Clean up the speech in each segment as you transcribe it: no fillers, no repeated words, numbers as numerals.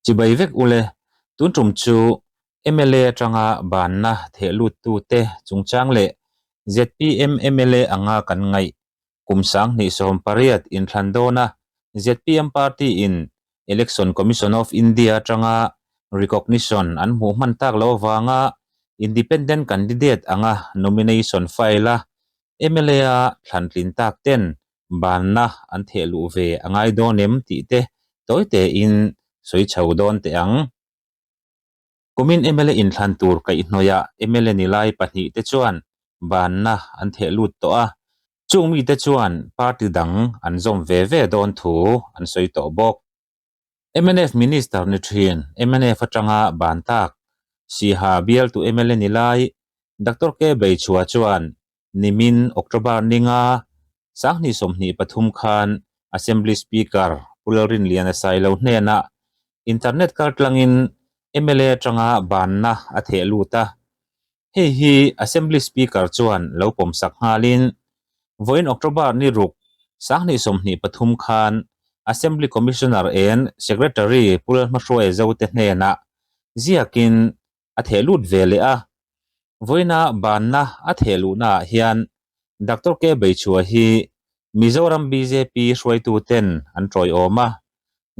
Chibai vek ule, tun tum chu mla atanga banna theh luttute chungchang leh zpm mla anga kan ngaih kum 2018 inthlan dawna zpm party in Election Commission of India atanga recognition an hmuh hman tak loh avanga independent candidate anga nomination file a mla a thlan tlin tak ten banna an theh luh ve a ngai dawn em tih te tawi tein sawi chho dawn teh ang. Kumin mla inthlan tur kaihhnawihah mla ni lai pahnihte chuan banna an theh lut tawh a, chung mite chuan party dang an zawm ve ve dawn thu an sawi tawh bawk. Mnf Minister ni thin mnf atanga ban tak Siha bialtu mla ni lai Doctor K Beichhua chuan Nimin October ninga 2023 khan Assembly Speaker Pu Lalrinliana Sailo hnenah internet kaltlangin mla atanga banna a theh lut a. Hei hi Assembly Speaker chuan lo pawmsak nghalin vawiin October ni ruk 2023 khan Assembly Commissioner and Secretary Pu Lalhmahruaia Zote hnenah ziakin a theh lut ve leh a. Vawiina banna a theh luhnaah hian Doctor K Beichhua hi Mizoram bjp hruaituten an tawiawm a,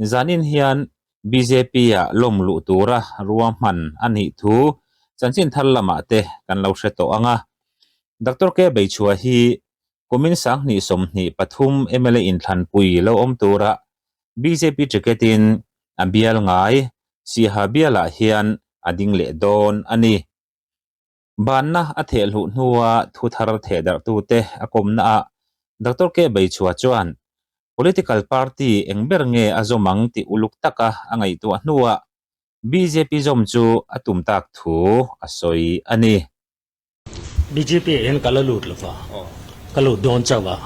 zanin hian BJP-ah lawm luh tura ruahman a nih thu chanchin thar lamah te kan lo hre tawh ang a. Doctor K Beichhua hi kumin 2023 mla inthlanpui lo awm tura bjp ticket-in a bial ngai Siaha bialah hian a ding leh dawn a ni. Banna a theh hluh hnua thu thar theh darhtute a kawmnaah Doctor K Beichhua chuan political party eng ber nge a zawm ang tih uluk taka a ngaihtuah hnuah bjp zawm chu a tum tak thu a sawi a ni. Bjp ah hian ka la lut lova, ka lut dawn chauh a,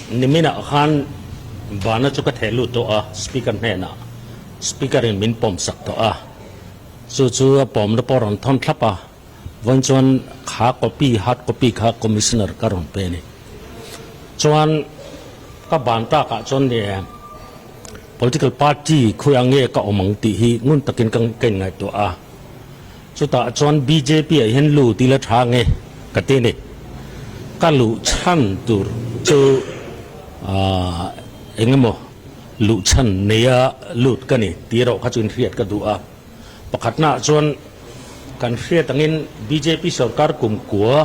niminah khan bana chu ka theh lut tawh a speaker hnenah, speaker in min pawm sak tawh a, chu chu a pawmna pawh a rawn thawn thlap a, vawiin chuan kha copy hard copy kha commissioner ka rawn pe a ni. Chuan ka ban takah chuan ni political party khawiah nge ka awm ang tih hi ngun takin ka inngaihtuah a. Chutah chuan bjp ah hian lut ila tha nge ka ti ni. Ka luh chhan tur chu aah eng emaw luh chhan neia lut ka ni tih erawh kha chu inhriat ka duh a. Pakhatnaah chuan kan hriat angin bjp sorkar kumkua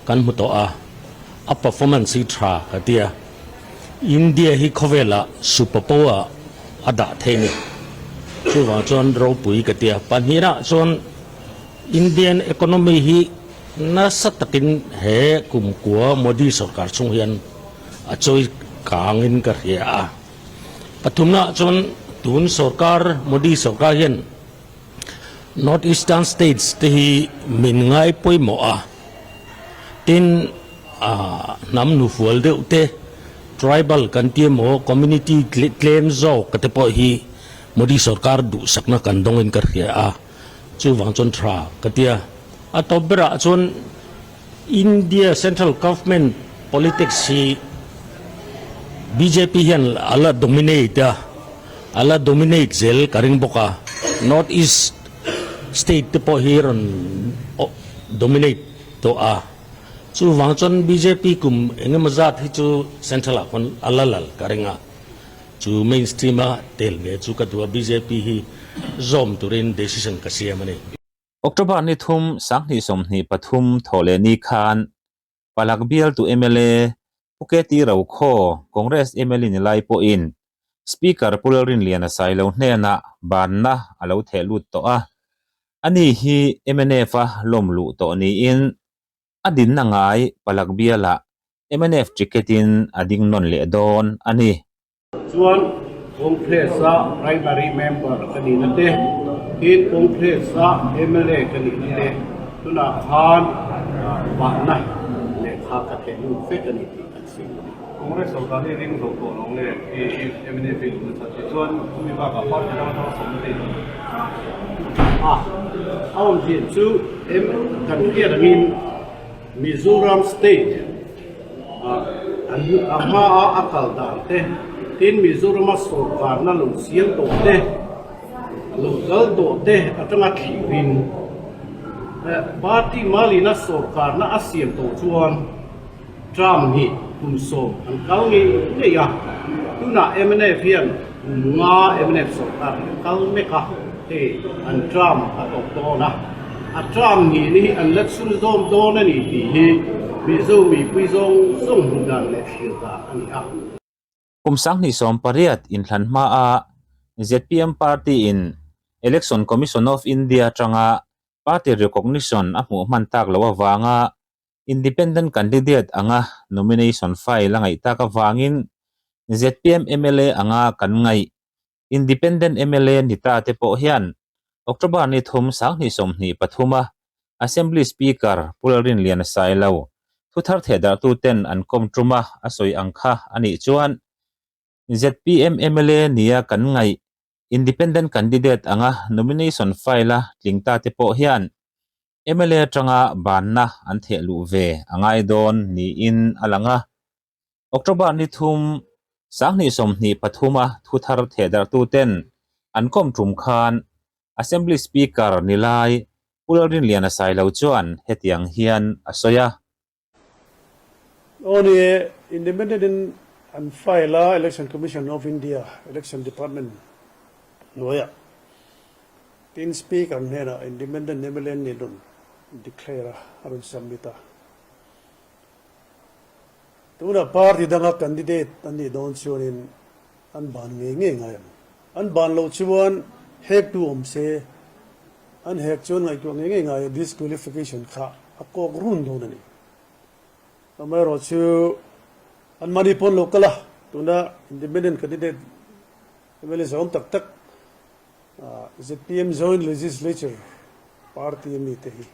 kan hmu tawh a, a performance hi tha ka ti a. India hi khawvelah super power a dah thei ni. Chuvang chuan ropui ka ti a. Pahnihah chuan Indian economy hi nasa takin he kumkua Modi sorkar chhung hian a chawi kangin ka hria a. Pathumnaah chuan tun sorkar Modi sorkar hian North Eastern States te hi min ngai pawimawh a, tin hnam hnufual deuh te, tribal kan ti emaw community tlem zawk te pawh hi Modi sorkar duhsakna kan dawngin ka hria a, chuvang chuan tha ka ti a. A tawp berah chuan India Central Government politics hi bjp hian a la dominate a, a la dominate zel ka ring bawk a, North East state te pawh hi rawn dominate tawh a, chuvang chuan bjp kum eng emaw zat hi chu Central ah khawn a la lal ka ring a, chu mainstream a tel ve chu ka duh a, bjp hi zawm turin decision ka siam a ni. October ni thum 2023 thawh leh ni khan Palak bialtu mla Pu KT Rokhaw, Congress mla ni lai pawhin Speaker Pu Lalrinliana Sailo hnenah banna a lo theh lut tawh a. Ani hi mnf a lawm luh tawh niin a dinna ngai Palak bialah mnf ticket in a ding nawn leh dawn a ni. Chuan Congress-a primary member ka nihna te, tin Congress-a mla ka nihna te tunah khan bahna lehkha ka theh lut vek a ni tih kan sawi a ni. Congress sorkar hi ring zo tawh lo nge i mnf i duhna chhan tih chuan chumi bakah party dang atanga sawmna te i duh. A awmzia chu kan hriat angin Mizoram state an a hmaa a kal dan te, tin Mizorama sorkarna lo siam tawh te. lo kal tawh te atanga thlirin party malina sawrkarna a siam tawh chuan term hi kum sawm an kal ngei ngei a, tunah mnf hian kum nga mnf sawrkar hi a kal mek a, hei an term a tawp dawn a, a term nihna hi an la chhunzawm dawn a ni tih hi Mizo mipui zawng zawng hmuh dan leh thlir dan a ni a. Kum 2018 inthlan hmaa zpm party-in Election Commission of India atanga party recognition a hmuh hman tak loh avanga independent candidate anga nomination file a ngaih tak avangin zpm mla anga kan ngaih Independent mla ni ta te pawh hian October ni thum 2023 a Assembly Speaker Pu Lalrinliana Sailo thuthar thehdarhtu ten an kawm tum a a sawi ang kha a nih chuan zpm mla nia kan ngaih Independent candidate anga nomination file a tling ta te pawh hian mla atanga banna an theh luh ve a ngai dawn niin a lang a. October ni thum 2023 a thuthar thehdarhtu ten an kawm tum khan Assembly Speaker ni lai Pu Lalrinliana Sailo chuan hetiang hian a sawi a. Aw ni e, Independent in an file a Election Commission of India Election Department hnuaiah tin Speaker hnenah Independent mla ni rawn declare a, a rawn submit a. Tunah party danga candidate an nih dawn chuanin an ban ngei ngei ngai ang. An ban loh chuan hektu awm se, an hek chuan ngaihtuah ngei ngei ngai a disqualification kha a kawk run dawn a ni. Amaherawh chu an mahni pawn lo kal a, tuna independent candidate mla zawm tak tak zpm Joint Legislature party a mite hi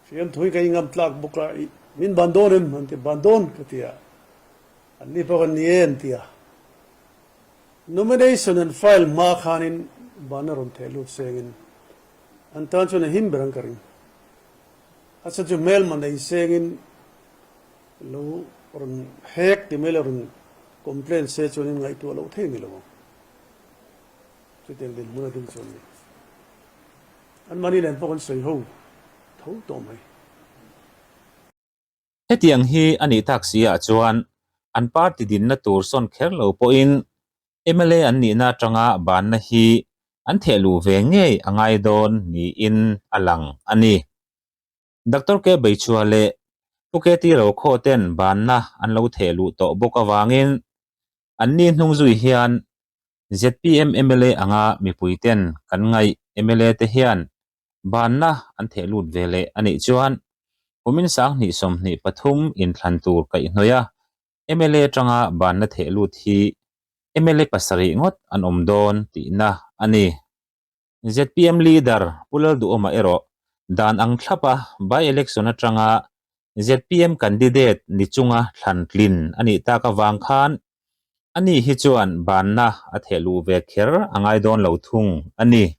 Fiam thui ka ingam tlak bawk a, ih min ban dawn em? An ti, ban dawn ka ti a, an ni pawh kan ni e an ti a. Nomination an file hma khanin ban a rawn theh lut sengin an tan chuan a him ber ang ka ring. A chhan chu hmelma nei sengin lo rawn hek ti mai lo rawn complain se chuanin ngaihtuah loh thei ni lo ang. Chutiang dinhmun a ding chuan ni. An mahni nen pawh kan sawi ho tho tawh mai. Hetiang hi a nih tak si ah chuan an party dinna tur sawn kher lo pawhin mla an nihna atanga banna hi an theh luh ve ngei a ngai dawn niin a lang a ni. Doctor K Beichhua leh Pu KT Rokhaw ten banna an lo theh luh tawh bawk avangin an ni hnung zui hian zpm mla anga mipui ten kan ngaih mla te hian banna an theh lut ve leh a nih chuan kumin 2023 inthlan tur kaihhnawih a mla atanga banna theh lut hi mla pasarih ngawt an awm dawn tihna a ni. Zpm leader Pu Lalduhawma erawh dan ang thlap a by-election atanga zpm candidate ni chunga thlan tlin a nih tak avang khan ani hi chuan banna a theh luh ve kher a ngai dawn lo thung a ni.